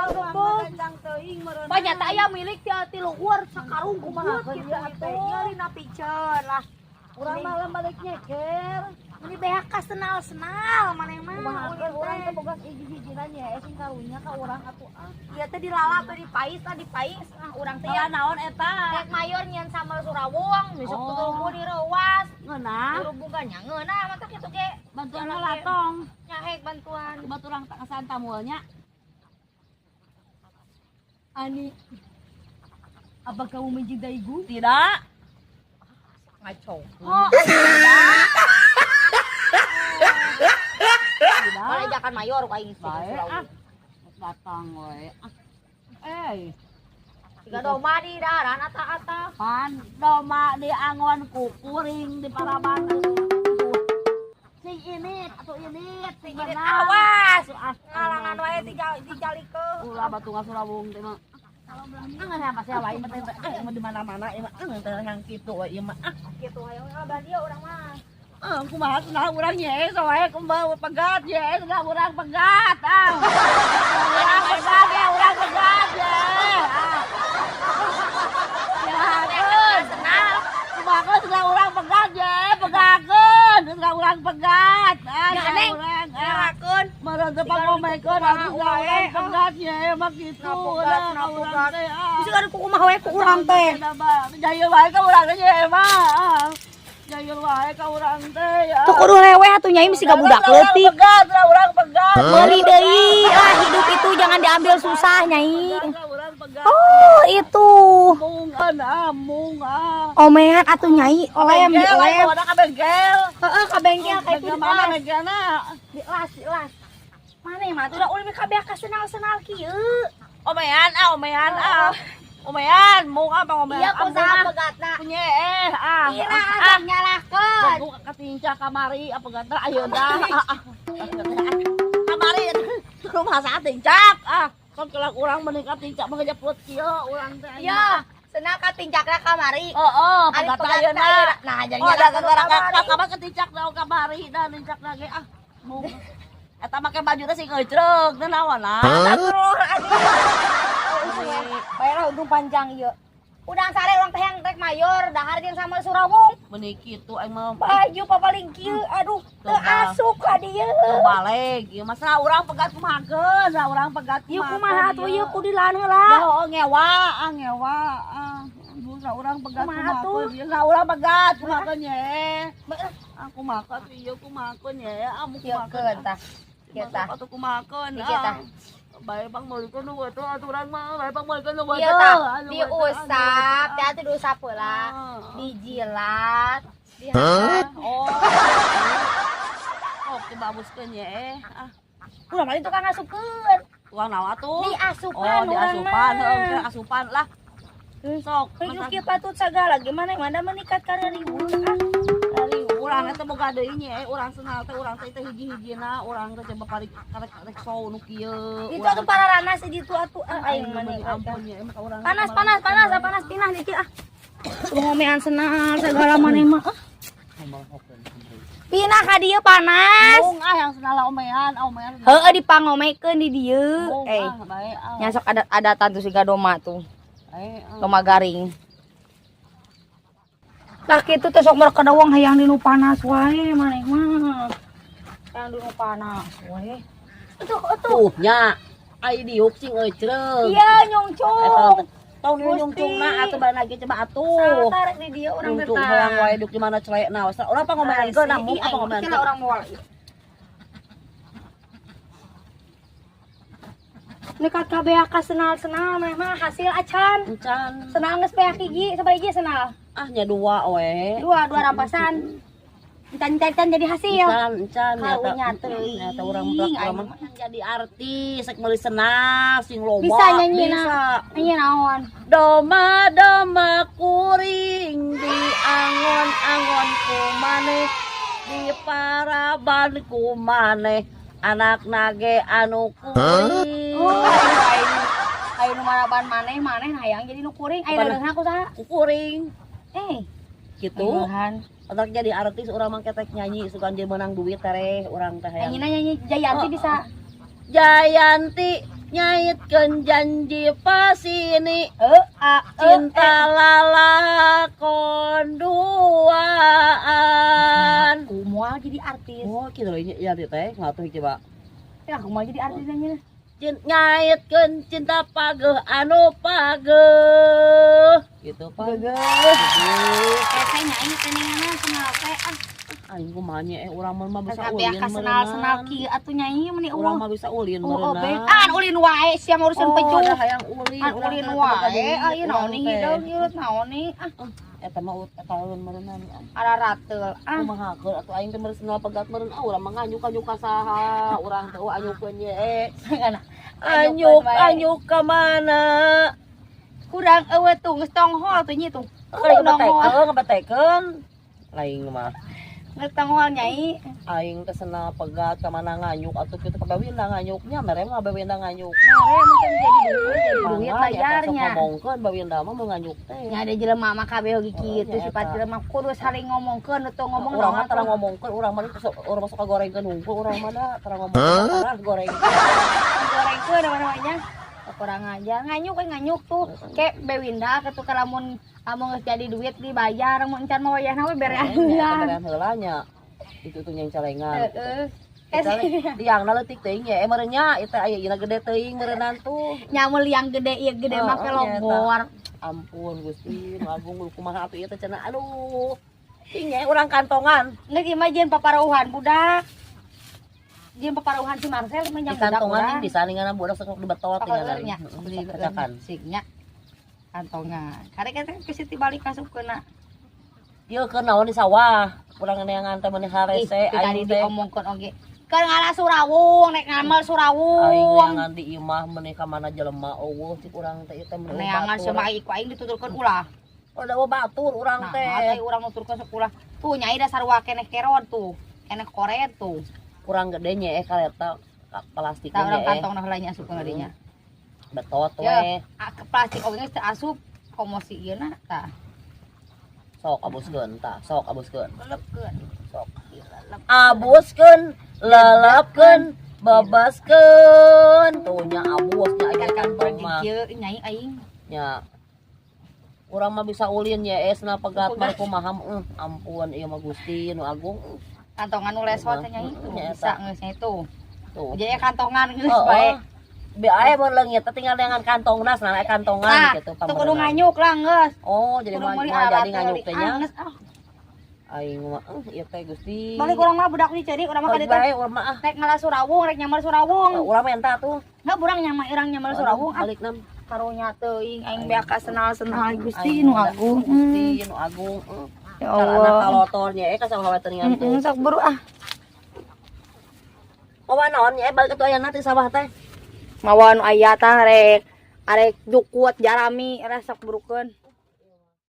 Gebog. Gancang teuing meureun. Banyak aya milik ti luhur sakarung Kumaha kubut gitu ieu atuh. Nyari piceun lah. Urang malam balik nyeker. Ini beak ka senal-senal maneh mah. Kumaha Ulin urang teh. teh boga hiji-hijina nya sing karunya ka urang atuh ah. Ieu teh dilalap teh dipais lah dipais. Ah urang teh Ya ya naon eta? rek mayor nyian sambal surawung, besok Oh. tuh direuwas. Ngeunah. Dirubungan nya ngeunah mah kitu ge. Bantuan latong. Nyahek bantuan. Coba urang tak kesan tamualnya. Ani, apa kamu mencintaiku? Tidak. Ngaco. Oh, tidak. Tidak. Mana jakan mayor ku aing sih Bae ah. Datang we. Ah. Eh, Siga doma di daran ata-ata. Pan doma di angon kukuring di paraban. Sing ini atau ini sing Ini benar. awas. Atuh, ah. Ngalangan wae dijalikeun. Ulah batu ngasurawung teh mah. Ah, apa sih wae mah teh ah mah di mana-mana ieu mah ah teh yang kitu we ieu mah. Ah, Kitu hayang abah dia urang mah. ah kumaha cenah urang ye wae kumaha pegat ye cenah urang pegat ah. Urang pegat ya, urang pegat ye. Ah. Ya, Senal. kumaha cenah urang pegat ye, pegakeun cenah urang pegat. Ah, Ya, ya Neng. urang. Ah. Ngerakeun. Meureun teh pangomekeun atuh Kumaha wae, urang pegat ye mah kitu. Nah, pegat, Nah, nah, urang pegat. teh, ah. Bisa ada kumaha wae ku urang teh. Jayul wae ka urang teh ye mah. Jayul wae ka urang teh ya. Tuh kudu lewe atuh nyai mesti ga budak leutik. Pegat, lah urang pegat. Meuli deui ah hidup itu jangan diambil susah nyai. Lah urang pegat. Oh, itu. Mung ah, mung ah. Omean atuh nyai, olem di Bengkel, olem. Ada ka bengkel. Heeh, ka bengkel ka itu Bengkel di mana las. bengkelna? Di las, di las. Mana ya mah tuh udah ulin kabeh ka senal-senal kieu. Omean ah, omean ah. Omean, mung ah pangomean. Iya ku saha pegatna? Punya eh ah. Ira Ah, asal nyalahkeun. Gua katincak kamari apa ganta ayeuna. Ah, ah. Kamari rumah saat tincak ah. Kan kalau urang meningkat tincak mah ngejeput kieu urang teh. Iya, senal ka tincakna kamari. Oh, oh, Ari pegat pegatna ayeuna. ayeuna. Nah, jadi Oh, da nyalahkeun gara kamari. kamar ketincak da kamari da nincak lagi ah. Mung. Eta make baju teh sing ngeucreug teh naon ah. Bayarlah untung panjang ieu. Udang sare urang teh yang rek mayor, dahar jeung sambal surawung. Meuni kitu aing mah Baju papaling kieu, aduh, teu Coba. asup ka dieu. teu baleg ieu mah saha urang pegat kumahakeun, saha urang pegat Ieu kumaha atuh ieu kudu dilaan Ya heula. oh ngewa, ah ngewa, ah. Aduh, saha urang pegat Kumaha tuh? kumahakeun ieu, saha urang pegat kumahakeun ye. Ah kumahakeun ieu kumahakeun ye, ah mu Ieu kumahakeun. tah. Ieu tah. Atuh kumahakeun. Ieu tah. Bae pang meulikeun nu atuh aturan mah, bae pang meulikeun nu Ieu tah, diusap, teh atuh diusap heula. Dijilat, dihakan. Oh. Oh, dibabuskeun ye. Ah, Ulah mah tukang ngasupkeun. tukang naon atuh? Diasupan Oh, urang diasupan, mah. heuh, asupan lah. Sok, Kieu kieu patut sagala gimana mana menikat ka riweuh ah. Dari urang eta boga deui nya, urang senal teh urang teh teh hiji-hijina, urang teh coba kali karek rek show nu kieu. Itu atuh pararanas di ditu atuh ah aing mah aing ampun nya emang urang. Panas panas panas ah, panas pinah dikit ah. Ngomean senal segala maneh mah ah. Pinah ka dieu panas. Mung ah yang senal omean, omean. Heeh dipangomekeun di dieu. Mung Eh, ah bae ah. nya sok adat-adatan tuh siga doma tuh. Eh, ah. Doma garing. Lah kitu teh sok mereka wong hayang dinu panas wae maneh mah. Hayang dinu panas wae. Atuh atuh. Tuh nya ai diuk sing eucreug. Iya nyungcung. Tong di nyungcungna atuh bae lagi coba atuh. Tarik di dieu urang teh. Nyungcung hayang wae diuk di mana celekna. Urang pangomeankeun nah mung pangomeankeun. Urang moal. Nekat kabeh ka senal-senal mah mah hasil acan. Encan. Senal geus beak hiji, sabaraha hiji senal? Ah nya dua we. Dua, dua rampasan. Encan-encan jadi hasil. Encan, encan Kaunya teuing. Nyata urang plak Aing urang mah jadi artis, rek meuli senal sing loba. Bisa nyanyi na. Bisa. Nyanyi naon? Doma doma kuring di angon-angon kumaneh di paraban kumaneh anak nage anu kuring. Oh, aing aing nu maraban maneh maneh hayang jadi nu kuring. Aing Mana? reuneuhna ku saha? Ku kuring Eh, gitu. Tuhan. Otak jadi artis urang mah ketek nyanyi sugan jeung menang duit tereh urang teh hayang. Nyanyi nyanyi Jayanti Oh, bisa. Jayanti Nyaitkeun janji pasini. Eh, a, e, Cinta lalakon duaan. Aku mau jadi artis. Oh, gitu loh ya teh, ngatuh coba. Ya, aku mau jadi artis nanya. Ngaitkeun cinta pageuh anu pageuh. Gitu, Pak. Geuh. Kayak saya nyanyi teningan kenal teh ah. Aing kumaha nya urang mah bisa Kabeh ulin. ka senal-senal kieu atuh nyanyi meni Urang eueuh. mah bisa ulin Oh, meureunna. be. Ah, ulin wae sia mah urusan Oh, pecuh. da hayang ulin. An Urang ulin teh wae, teu ah ieu naon urang nih teh. hideung ieu naon nih ah. Eta mah eta ulin meureunna. Ararateul ah. Kumaha keur atuh aing teh meureun senal pegat meureun, ah, urang mah nganyuk-anyuk ka saha, urang teh anyukeun ye. Anyuk wae. Anyuk ka mana? Kurang eueuh tuh geus tonghol tuh nya tuh. Lain Nongol. ngebetekeun, ngebetekeun. Lain mah. Geus tonghol, Nyai. Aing teh senal pegat ka mana nganyuk atuh kitu ka Bewinda nganyuknya, mere mah Bewinda nganyuk. Mere mungkin jadi duit Mangga, eta sok bayarnya. Ngomongkeun Bewinda mah mau nganyuk teh. Nya ada jelema mah kabeh oge kitu Oh, nya sifat eta. Jelema kudu saling ngomongkeun atau ngomong Urang mah dong. tara ngomongkeun, urang mah sok urang masuk ka gorengkeun hungkul urang mah da tara ngomongkeun, tara goreng. Gorengkeun apa namanya? Kurang ajar, nganyuk we nganyuk tuh. Kayak Bewinda ketu lamun lamun geus jadi duit dibayar, mun encan mah wayahna we berean heula. Berean heula nya. Itu tuh yang celengan. Heeh. Liangna leutik teuing nya, meureun nya ieu teh aya ieu gede teuing meureunan tuh. Nyamu liang gede ieu gede Oh, mah ke oh, logor. Ampun Gusti, nu agung, kumaha atuh ieu teh cenah, aduh. Ing nya urang kantongan. Geus ieu mah jeung paparauhan budak. Jeung paparauhan si Marcel mah Di yang budak kantongan urang. nih bisa ningan budak sok dibetot Pakaleur nya. tinggalan. Petakan. Signya. Kantongan. Karek kan ke situ balik masuk kena. Ieu keur naon di sawah? Urang neangan teh meuni Ih, harese ti tadi aing teh. diomongkeun oge. Keur ngalah surawung, rek ngamel Aing surawung. neangan di imah meuni ka mana jelema euweuh, cik urang teh ieu teh meuni Neangan batur. sama iku aing dituturkeun ulah. Oh, da batur urang Nah, teh. teh urang nuturkeun sekolah. Tuh Nyai dasar sarua keneh kerod tuh. Keneh koret tuh. Kurang gede nya kareta plastiknya Tah urang nya kantong heula nya asup ngadinya. Betot Ya. we. Ah, ke plastik oge geus teu asup komosi ieu na tah. Sok abuskeun tah, sok abuskeun. Lelepkeun. Sok. Lelep. Abuskeun, lelepkeun, bebaskeun. Tuh nya abus nya aya Kan kantong mah. kieu Nyai aing. Nya. Urang mah bisa ulin nya esna pegat mah kumaha, ampun ieu mah Gusti nu agung. Kantongan nu lesot teh, Nyai tuh Nya bisa eta. geus nya itu. Tuh. Jadi kantongan geus Oh, bae. oh. Bi ae mun leungit teh tinggal dengan kantongna, nah kantongan Nah, gitu tuh kudu pamerenan. nganyuk lah geus. Oh, jadi Kudu mah meuli mah alat jadi nganyuk teh nya. Ah, geus, ah. Aing mah ieu teh Gusti. Balik urang mah budak diceri urang mah ka Balik ditu. bae urang mah ah. Rek ngalah surawung, rek nyamal surawung. Urang mah enta tuh. Enggak urang nyamal urang nyamal surawung ah. Balik nam. Karunya teuing aing beak ka senal-senal Gusti Aing nu mah agung. Gusti nu agung. Ya Cara anak Allah. kalotornya ka sama teuingan tuh. Heeh, sok buru ah. Mawa naon nya balik atuh aya nanti sawah teh? Mawa nu aya tah rek arek jukut jarami rek sok burukeun.